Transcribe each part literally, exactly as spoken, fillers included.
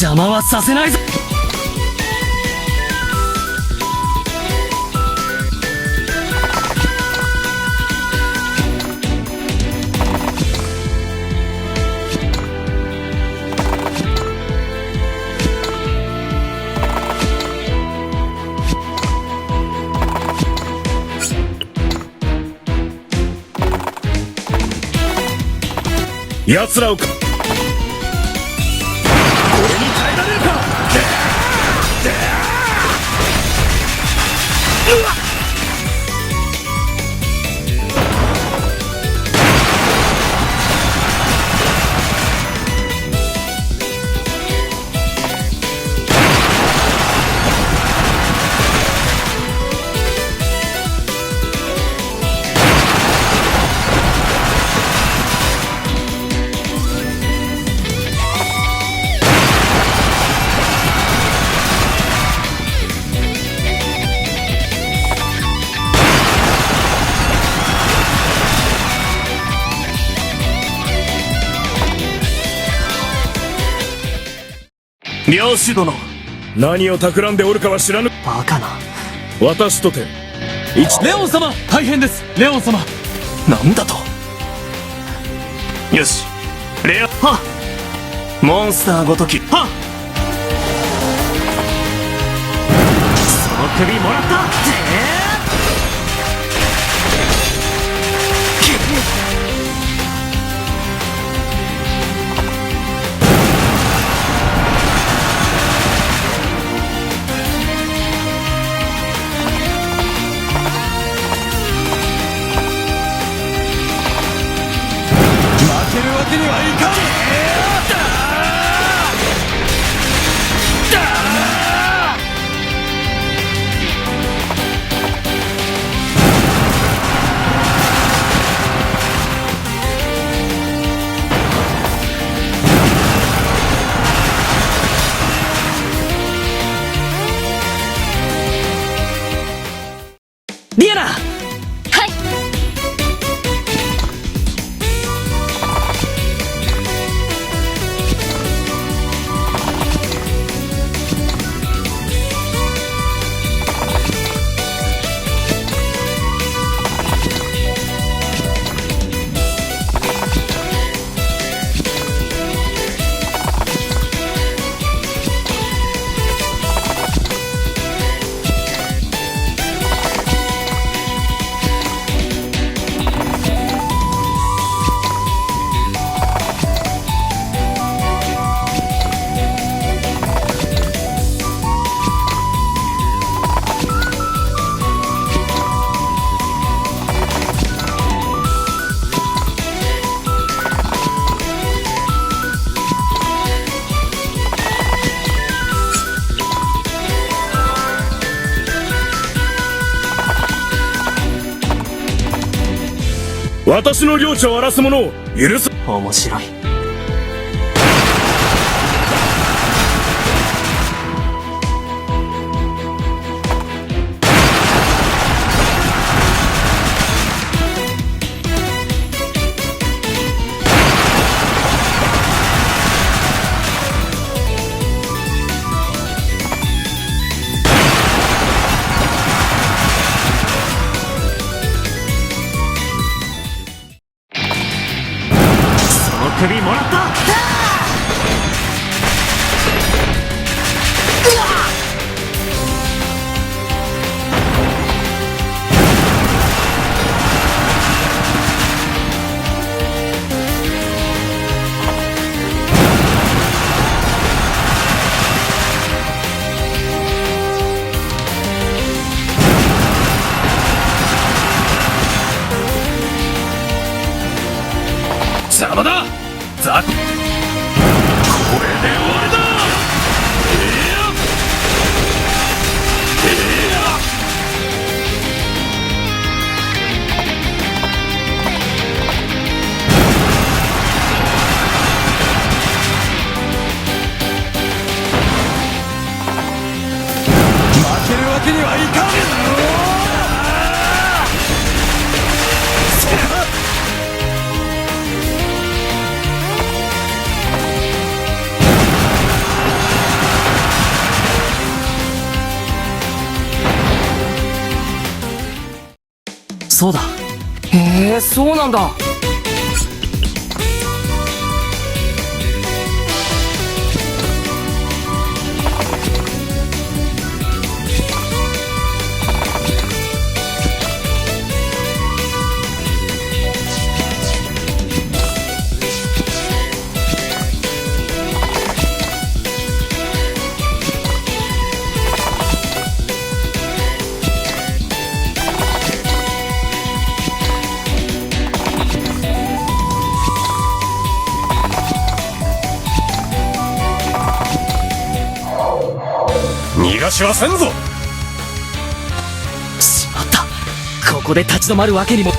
邪魔はさせないぞ。 奴らをか、俺に耐えられるか。うわっ。 領主殿。何を企んでおるかは知らぬ。バカな。私とて、一、レオン様、大変です、レオン様。なんだと。よし、レオン、はっ。モンスターごとき、はっ。その首もらった。てえ。 負けるわけにはいかん！リアナ！はい。 私の領地を荒らす者を許す。面白い。 その首もらった！邪魔だ！ だ。これで終わりだ！いや！いや！負けるわけにはいかん！ 負そうだ。 へえ、そうなんだ。 逃がしはせんぞ。 しまった。ここで立ち止まるわけにも。 負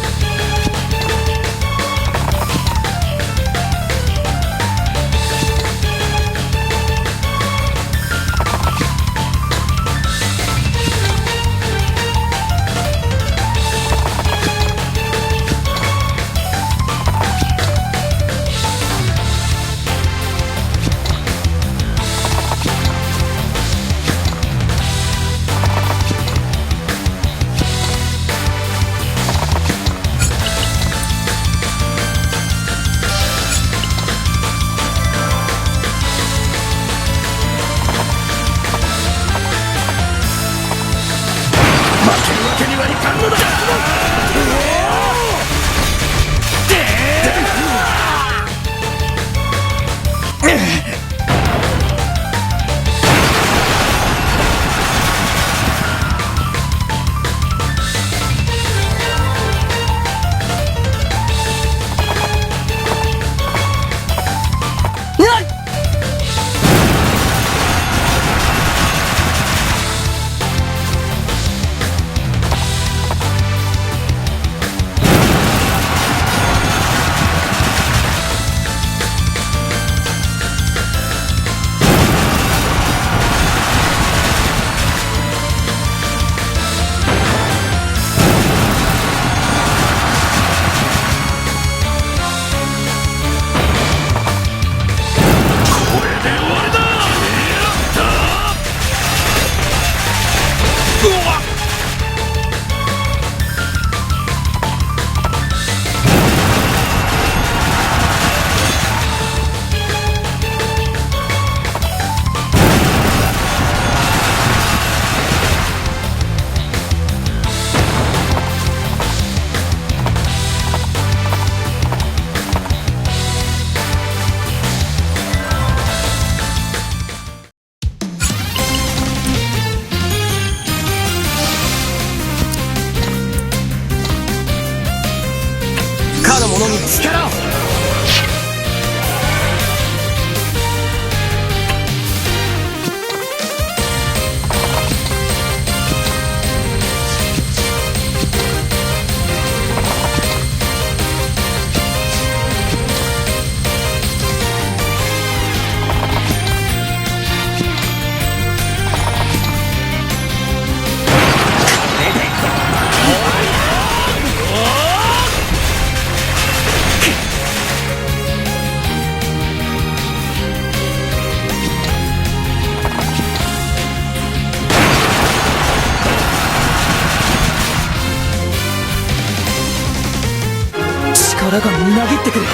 けるわけにはいかんのだ！ かの者に力を。 力がみなぎってくる。